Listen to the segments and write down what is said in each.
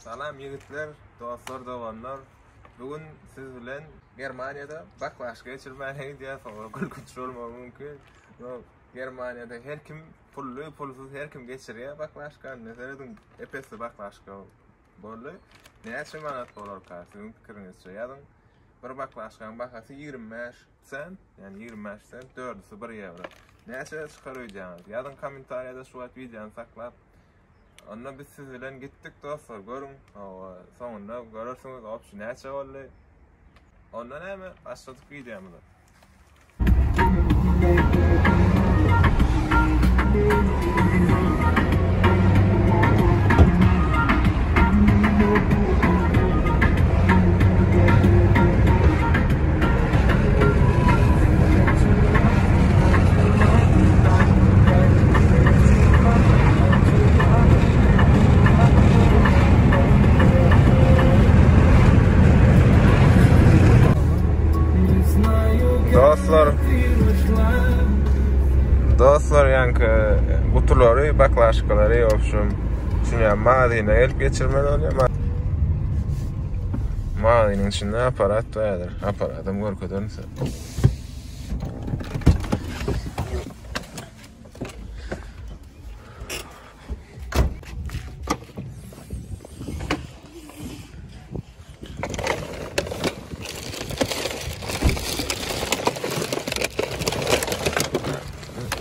Salam ýigitler, dostlar, doganlar. Bu gün siz bilen Germaniýada baklaşka geçirmäne gidýäs. Soňra gülkünç bolmagy mümkin. Germaniýada her kim pully, pulsuz her kim geçirýär baklaşkany. Serediň, epesli baklaşka boldy. Näçe manat bolarka siziň pikiriňizçe ýazyň. Bir baklaşkanyň bahasy 25 sent, ýagny 25 sent, dördüsi 1 ýewro. Näçe çykar öýdýäňiz? Ýazyň kommentariýada şu wagt wideony saklap. Onda biz siz bilen gitdik dostlar, görüň. Hawa, soňunda görersiňiz, obşi näçe boldy. Onda näme, başladyk wideomyza. Dostlar Dostlar ýaňky gutulary, baklaşkalary obşum şuny magazyna gelip geçirmeli bolýar. Magazynyň içinde aparat bardyr. Aparatam görkezerin size.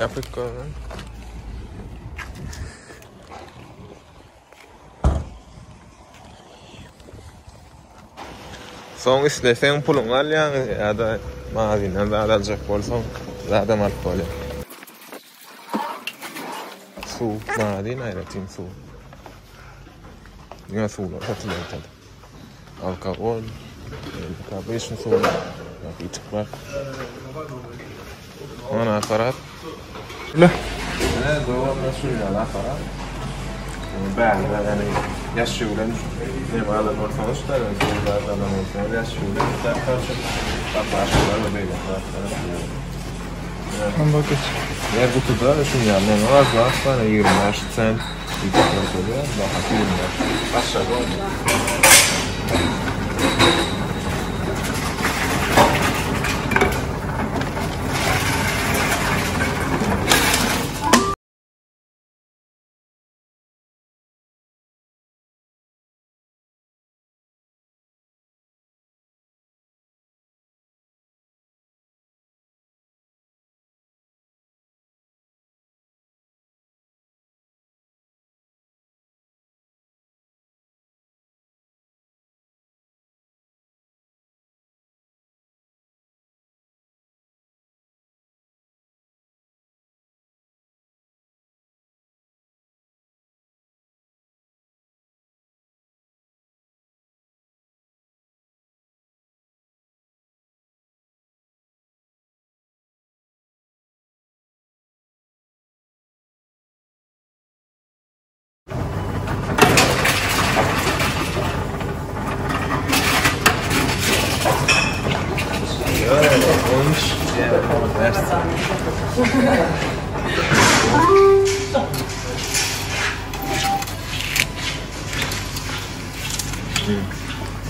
Ýapyk görün. Soň isleseň puluňy alýaň ýa-da magazyndan zat aljak bolsaň zadam alyp bolýar. Suw, magazyn aýratyn suw. Diňe suwlar satylýar tabi. Alkogol, obyçny suwlar, napitok bar. Mana aparat. Le. Ne dowamly şuýaly aparat. Bärde ýani ýaş ýüwlen neme alan bolsaňyz şda suwlar alan bolsaňyz ýaş ýüwlen karçyk baklaşkalar we beýleki zatlar. Onda geç. Her gutuda şuýaly neme bar, zat bar 25 sent diýip görkezýär, bahasy 25. Başlady onda.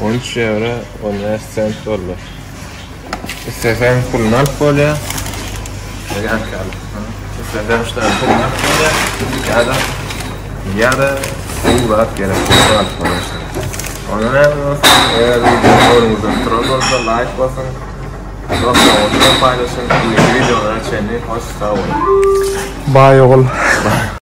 On üç ýewro 15 sent boldy. Isleseň puluny alyp bolýar. Isleseň şu taýdan puluny alyp bolýar. Ýa-da ýa-da suw zat gerek bolsa alyp bolýar. Onda näme bolsun, eger wideo göwnüňizden turan bolsa laýk basyň. Dostlaryňyz bilen paýlaşyň. Indiki wideolara çenli hoş sag boluň. Baý ogul.